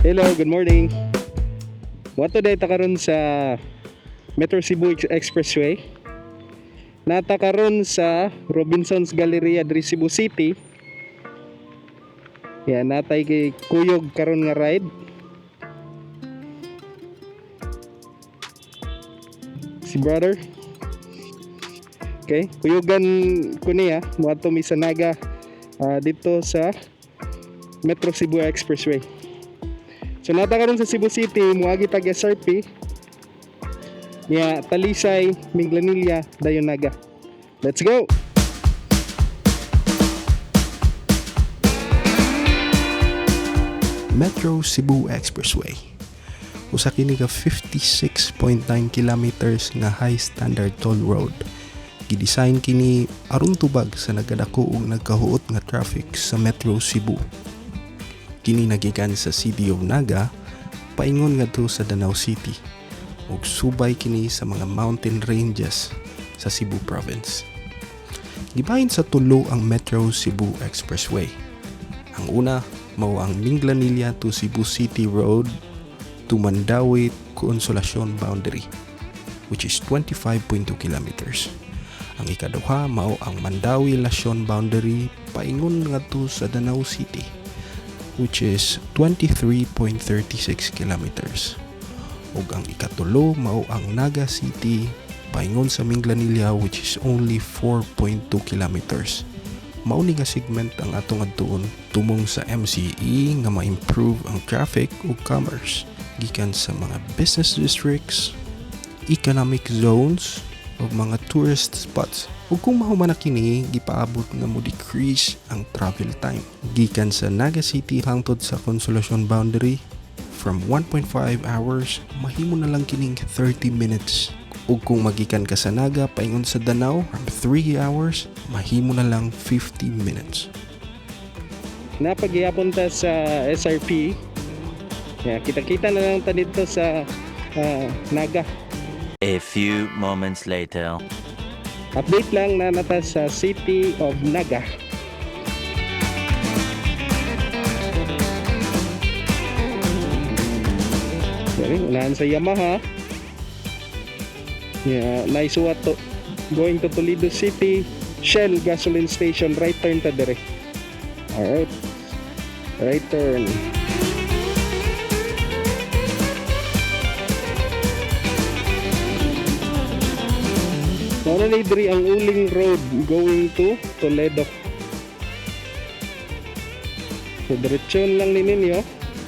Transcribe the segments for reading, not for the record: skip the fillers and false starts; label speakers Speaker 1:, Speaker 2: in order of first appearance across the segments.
Speaker 1: Hello, good morning. Moadto diay ta karon sa Metro Cebu Expressway. Naa ta karon sa Robinson's Galleria diri Cebu City. Yan, naa tay kay kuyog karon nga ride. Si brother. Okay, kuyugan ko niya moadto mi sa Naga, dito sa Metro Cebu Expressway. So naa ta karon sa Cebu City, moagi tag SRP. Nya Talisay, Minglanilla, dayon Naga. Let's go.
Speaker 2: Metro Cebu Expressway. Usa kini ka 56.9 kilometers nga high standard toll road. Gidesign kini aron tubag sa nagadako ug nagkahuot nga traffic sa Metro Cebu. Kini nagikan sa City of Naga paingon ngadto sa Danao City ug subay kini sa mga mountain ranges sa Cebu Province. Gibahin sa tulo ang Metro Cebu Expressway. Ang una mao ang Minglanilla to Cebu City Road to Mandaue Consolacion Boundary, which is 25.2 kilometers. Ang ikaduha mao ang Mandaue Lacion Boundary paingon ngadto sa Danao City, which is 23.36 kilometers. Ug ang ikatulo mao ang Naga City paingon sa Minglanilla, which is only 4.2 kilometers. Mao ni nga segment ang atong adtuon tumong sa MCE nga ma-improve ang traffic ug commerce gikan sa mga business districts, economic zones ug mga tourist spots. Ug kung mahuman na kini, gipaabot nga mo decrease ang travel time gikan sa Naga City hangtod sa Consolacion Boundary from 1.5 hours, mahimo na lang kining 30 minutes. Ug kung magikan ka sa Naga paingon sa Danao, from 3 hours mahimo na lang 50 minutes.
Speaker 1: Naa pa gihapon ta sa SRP. Yeah, kita-kita na lang ta dito sa Naga.
Speaker 3: A few moments later.
Speaker 1: Update lang na naa ta sa City of Naga. Dari, unahan sa Yamaha. Yeah, naisuwat to. Going to Toledo City, Shell gasoline station, right turn ta dire. Alright. Right turn. Mao na ni diri ang Uling Road going to Toledo. So diretso lang ni ninyo,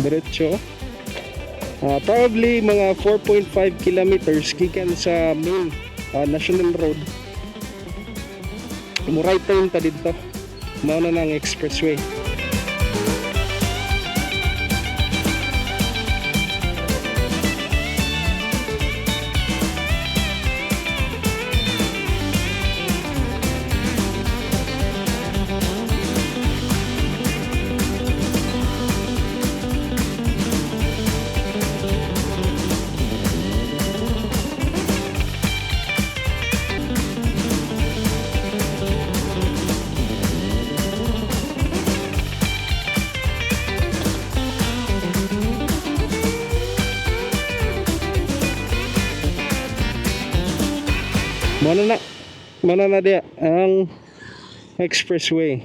Speaker 1: diretso. Probably mga 4.5 kilometers gikan sa main national road. Mo right turn ta didto. Mao na nang expressway. Mao na na. Mao na na diya ang expressway.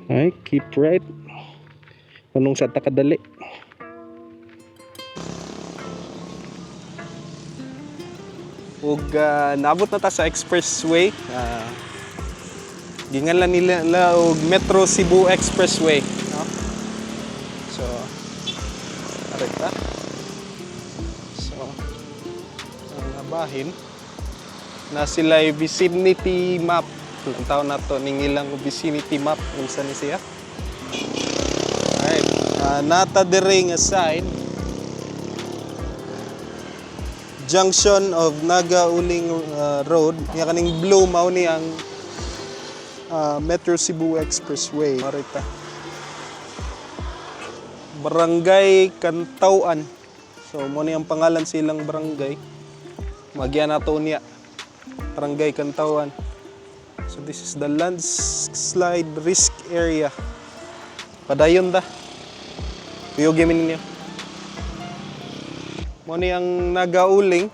Speaker 1: Ay, keep right. Anong sa takadali?
Speaker 2: Ug naabot na ta sa expressway. Ginganlan nila la og Metro Cebu Expressway, no? So, aray ta. So, ang nabahin na sila vicinity map. Ang na to ning ilang vicinity map unsa ni siya. Alright, naa ta dire nga side, junction of Naga Uling Road. Nga kaning blue mao ni ang Metro Cebu Expressway. Marita. Barangay Cantawan. So mao ni ang pangalan silang barangay. Magyan nato niya. Barangay Cantawan. So this is the landslide risk area.
Speaker 1: Padayon ta. Kuyog mi ninyo. Mao ni ang nagauling.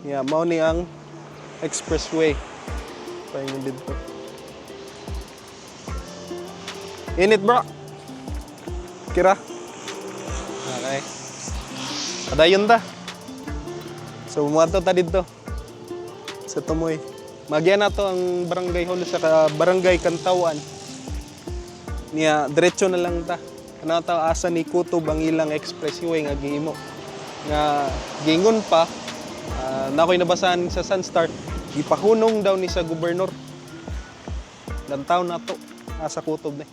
Speaker 1: Yeah, mao ni ang expressway. Paingon dito. Init, bro. Kira. Okay. Padayon ta. So, muadto ta dito. Sa Tumoy. Magyan na to ang barangay hall sa barangay Kantawan. Niya, diretso na lang ta. Ano ta asa ni Kutob ang ilang expressway nga gihimo. Nga giingon pa, na ako'y nabasahan sa Sunstar, gipahunong daw ni sa gobernador. Lantaw na to, asa Kutob ni.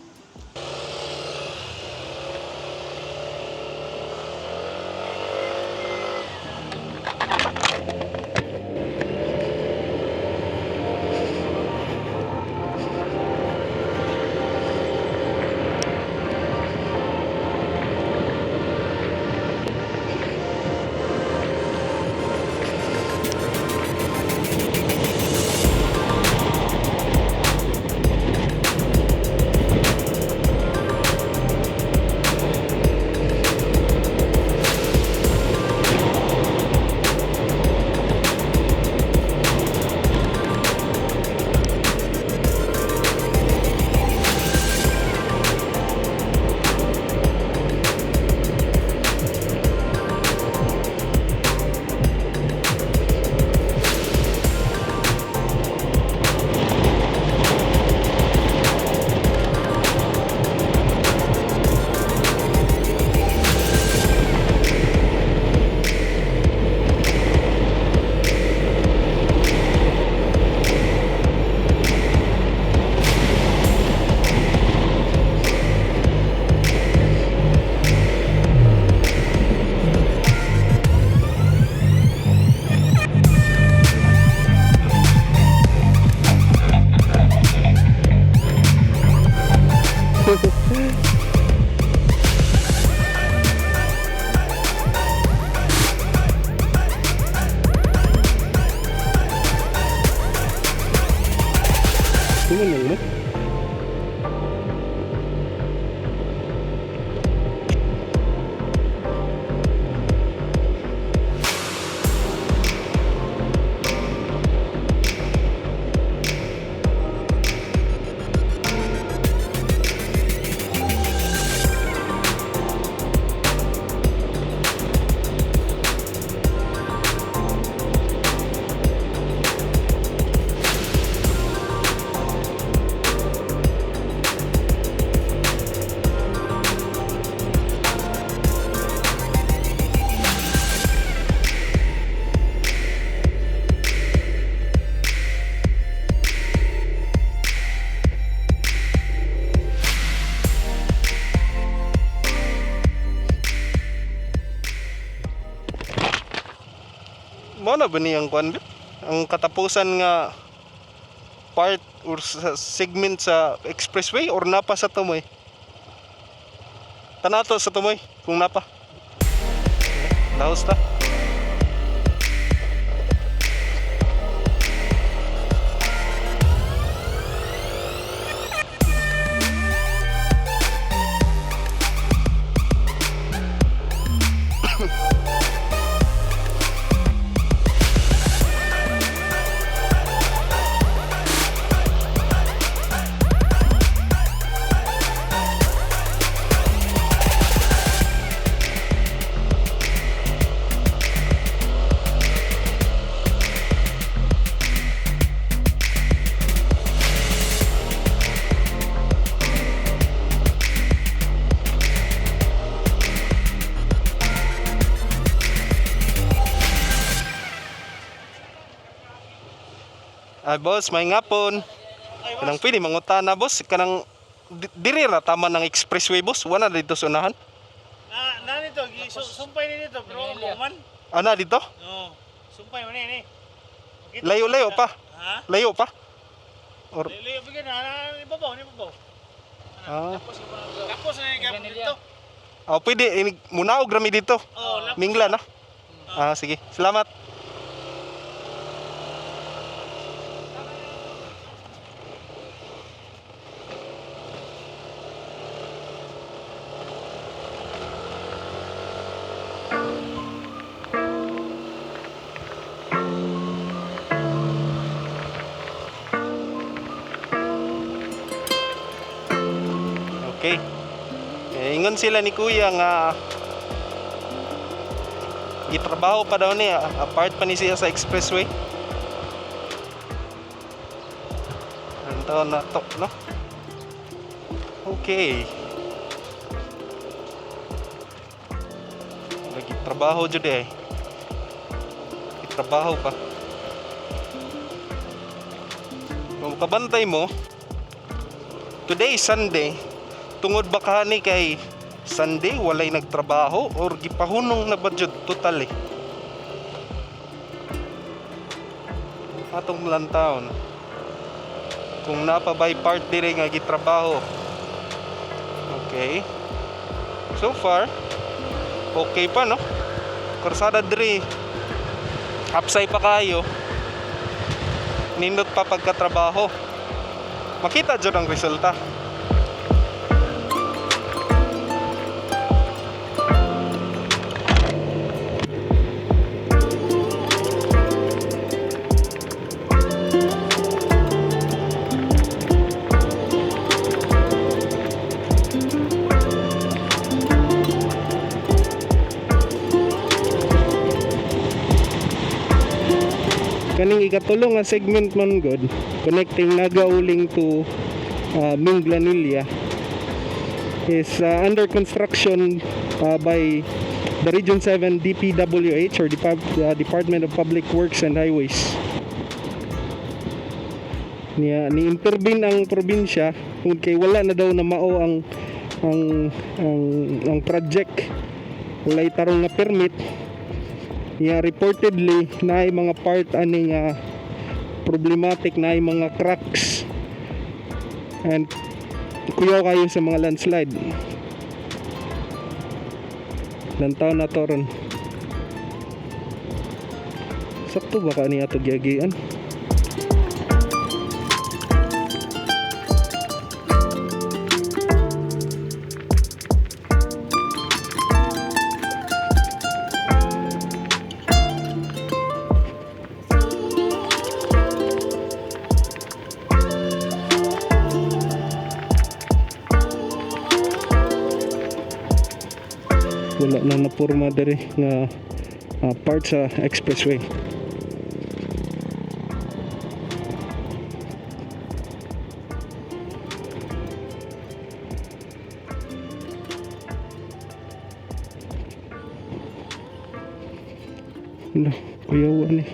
Speaker 1: Tingnan lang mo. Mao na ba niyang kuan bit? Ang katapusan nga part or sa segment sa expressway or napa sa Tumoy? Tanato sa Tumoy kung napa. Laos ta. Ah, boss, may ngapon. Kanang pili mangutana, boss, kanang diri ra tama ng expressway, boss. Wala dito sa unahan.
Speaker 4: Na, na nito, sumpay ni nito, pero mo man.
Speaker 1: Ana dito?
Speaker 4: No, sumpay man ni. Makita
Speaker 1: Layo-layo pa.
Speaker 4: Ha?
Speaker 1: Layo pa. Or
Speaker 4: Layo bigyan na, na ibabaw, ni ibabaw.
Speaker 1: ah,
Speaker 4: Tapos na yung gapon dito.
Speaker 1: ah pwede munaog rami dito.
Speaker 4: Oh, lapos.
Speaker 1: Mingla na. Ah, sige. Salamat. Okay. Eh, ingon sila ni kuya nga gitrabaho pa daw niya, apart pa ni siya sa expressway. Ang na to, no? Okay. Lagi trabaho jud eh. Trabaho pa. Kung kabantay mo, today is Sunday, tungod ba kani kay Sunday walay nagtrabaho or gipahunong na ba jud totally? Atong lantawon. Kung napabay part dire nga gitrabaho. Okay. So far, okay pa, no? Karsada dire. Upside pa kayo. Nindot pa pagkatrabaho. Makita jud ang resulta. Kaning ikatulo nga segment man god, connecting Nagauling to Minglanilla, is under construction by the Region 7 DPWH or Department of Public Works and Highways. Niya ni intervene ang probinsya tungod kay wala na daw na mao ang project, walay tarong na permit. Niya reportedly naay mga part ani nga problematic, naay mga cracks and kuyaw kayo sa mga landslide. Lantaw na to ron. Sakto ba ka niya ito giyagian? Wala na napurma diri nga part sa expressway. Ano, kuyawa ni.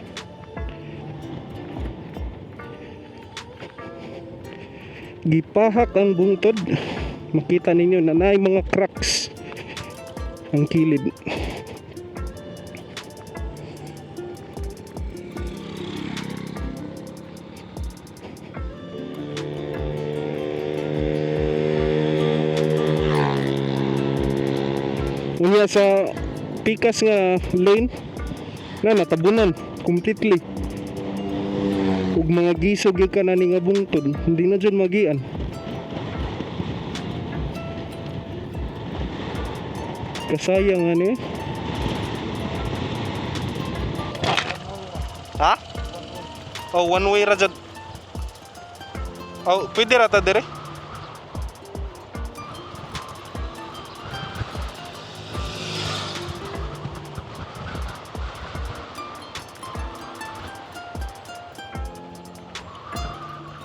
Speaker 1: Gipahak ang bungtod. Makita ninyo na naay mga cracks ang kilid. Unya sa pikas nga lane na natabunan completely. Ug mga giso gyud ka na ni nga bungtod, hindi na jud magian. Kasayang ano eh. Ha? Oh, one way ra jud. Oh, pwede ra ta dire.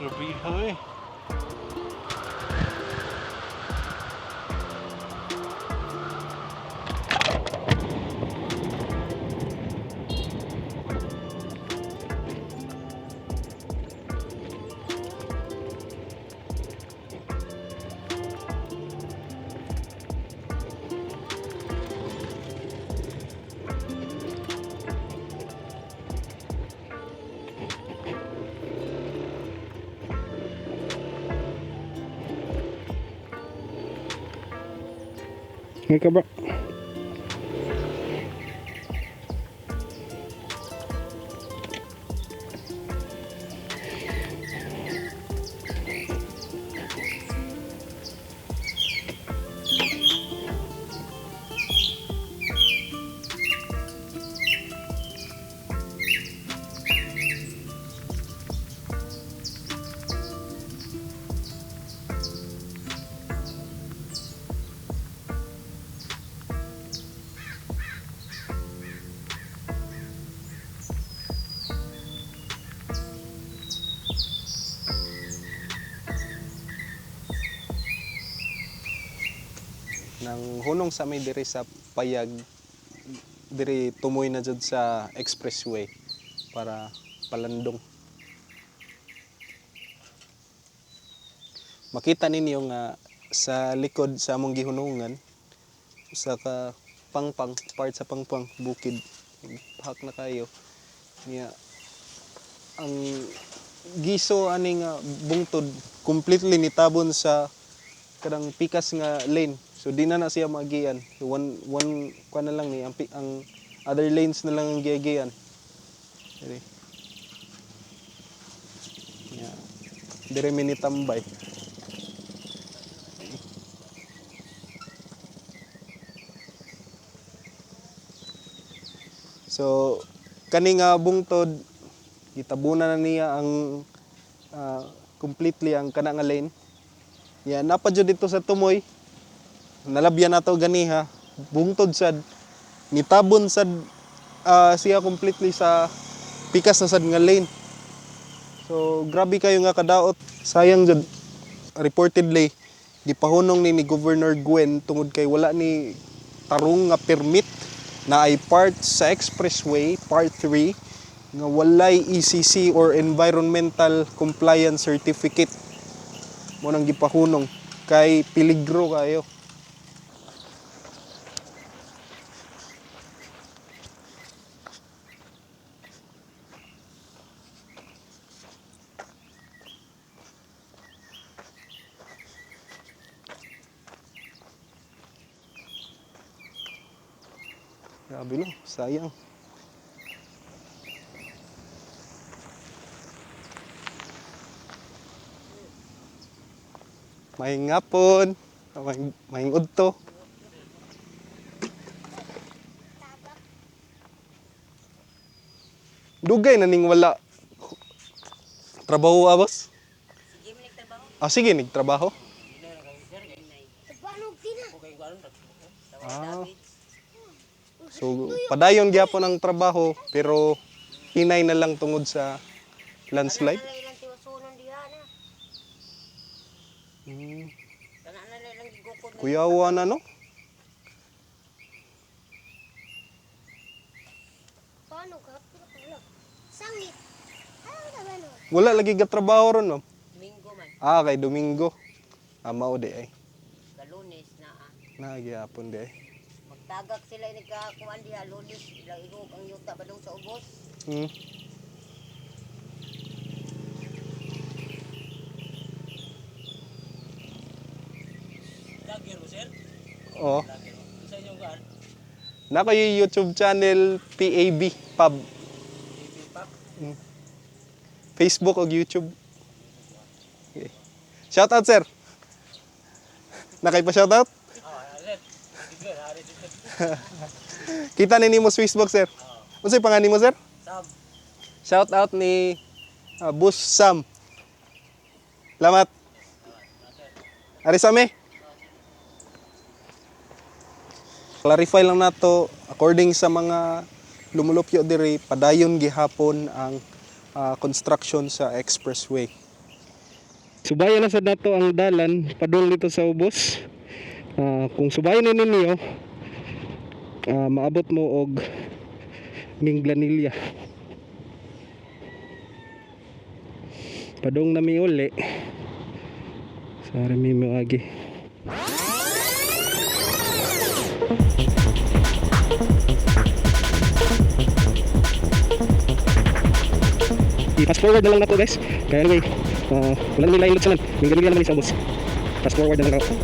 Speaker 1: Grabe eh. Ngay ka ba? Nang hunong sa may diri sa Payag, diri tumoy na jud sa expressway para palandong. Makita ninyo nga sa likod sa among gihunungan sa ka pangpang, part sa pangpang bukid, pahak na kayo niya ang giso ani nga bungtod, completely nitabon sa kanang pikas nga lane, so di na na siya magian. So one one kuan na lang ni ang, ang other lanes na lang ang giagian diri. Yeah. Dire mi nitambay. So kani nga bungtod gitabunan na niya ang completely ang kana nga lane. Ya napa jud dito sa tumoy. Nalabyan nato ganiha bungtod sad nitabon sad siya completely sa pikas na sad nga lane. So grabe kayo nga kadaot. Sayang jud, reportedly gipahunong ni Governor Gwen tungod kay wala ni tarong nga permit na ay part sa expressway part 3 nga walay ECC or Environmental Compliance Certificate. Mo nang gipahunong kay peligro kayo. Grabe no, sayang. Maayong hapon, maayong udto. Dugay na ning wala trabaho, boss? Ah, sige, nagtrabaho. Ah. So, padayon gyapon ang trabaho pero hinay na lang tungod sa landslide.
Speaker 5: Kana ilang tiwasunon diha na. Kana na ilang gigukod na.
Speaker 1: Kuyawa na no?
Speaker 6: Paano ka? Wala. Sangit. Ano ka ba no?
Speaker 1: Wala lagi ga trabaho ron, ma'am.
Speaker 5: Domingo man,
Speaker 1: Ah, kay Domingo. Ah, mao di ay.
Speaker 5: Lunes na ah.
Speaker 1: Naa gyapon di ay.
Speaker 5: Magtagak sila nagkakuan diha Lunes ilang ihog ang yuta badong sa ubos.
Speaker 1: Oo. Na kayo YouTube channel PAB Pub. Facebook o YouTube. Okay. Shout out, sir. Nakay pa shout out? Kita ni nimo sa Facebook, sir. Unsay pangalan nimo, sir?
Speaker 4: Sam.
Speaker 1: Shout out ni Boss Sam. Salamat. Ari Sam eh. Clarify lang nato, according sa mga lumulupyo diri, padayon gihapon ang construction sa expressway.
Speaker 7: Subayan na sa nato ang dalan padung dito sa ubos. Kung subayan na ninyo, maabot mo og Minglanilla. Padung na mi uli. Sa mi moagi. I-fast forward na lang nato, guys. Kaya anyway, wala naman lain lutsanan. Minglanilla naman sa ubos. Fast forward na lang ako.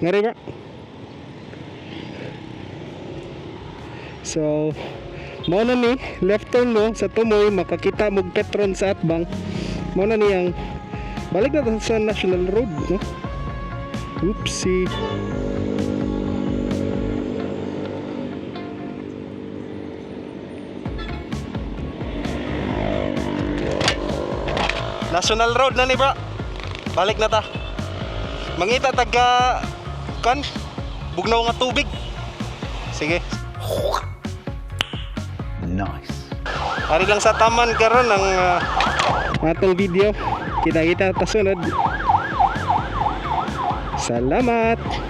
Speaker 7: Ngari ba? So, mao na ni left turn mo sa Tumoy, makakita mo Petron sa Atbang. Mao na ni ang balik na ta sa National Road, no? Oopsie.
Speaker 1: National Road na ni, bro. Balik na ta. Mangita taga kan bugnaw nga tubig. Sige.
Speaker 3: Nice.
Speaker 1: Ari lang sa taman karon ang atong video. Kita-kita ta sunod. Salamat.